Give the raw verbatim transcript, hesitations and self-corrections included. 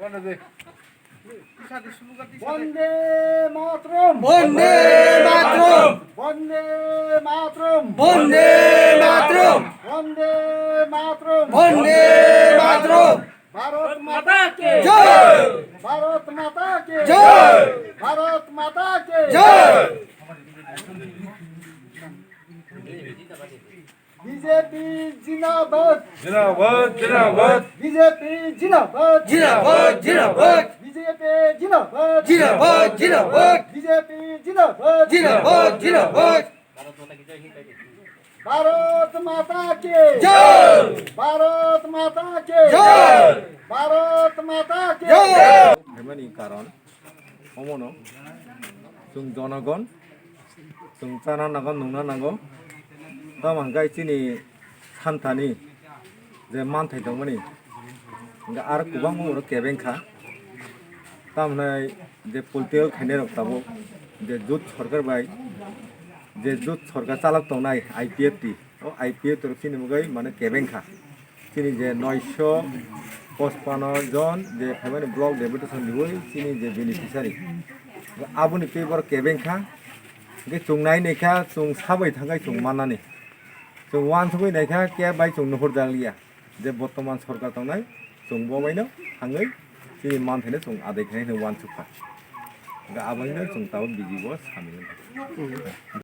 Bonde Mataram! Bonde Mataram! Bonde Mataram! Bonde Mataram! Bonde Mataram! Bonde Mataram! Bharat Mata ki jai! Bharat Mata ki jai! Bharat Mata ki jai! B J P zindabad! Zindabad, zindabad. B J P zindabad! Zindabad, zindabad. B J P zindabad! Zindabad, zindabad. B J P zindabad! Zindabad, zindabad. Bharat Mata ki jai! Bharat Mata ki jai! Bharat Mata ki jai! Hwnmani karon omono chwng jonogon, chwng chana nango, nungna nango. Tamo hwnkhai chini santani je manthai tongmani, hwnkhai aro kwbangma borok kebeng kha. Tamo hwnai je political khainai rok tabuk je jut sorkar bai, je jut sorkar chalok tongnai I P F T, o I P F T rok chini bagwi mane kebeng kha. Chini je noisho pochpanno jon je phaimani block deputation riwi chini je beneficiary, aboni twi borok kebeng kha. Hwnkhe chwng nai nai kha, chwng sabai thangkhai chwng mannani. Chwng uansugwi nai kha, khe bai chwng nuhur jak liya je bortoman sorkar tongnai, chwng bo baino thangwi chini manthaino chwng adai khainai hwnwi uansuk kha. Hwnkhe aboino chwng tabuk B J P o samil wngkha.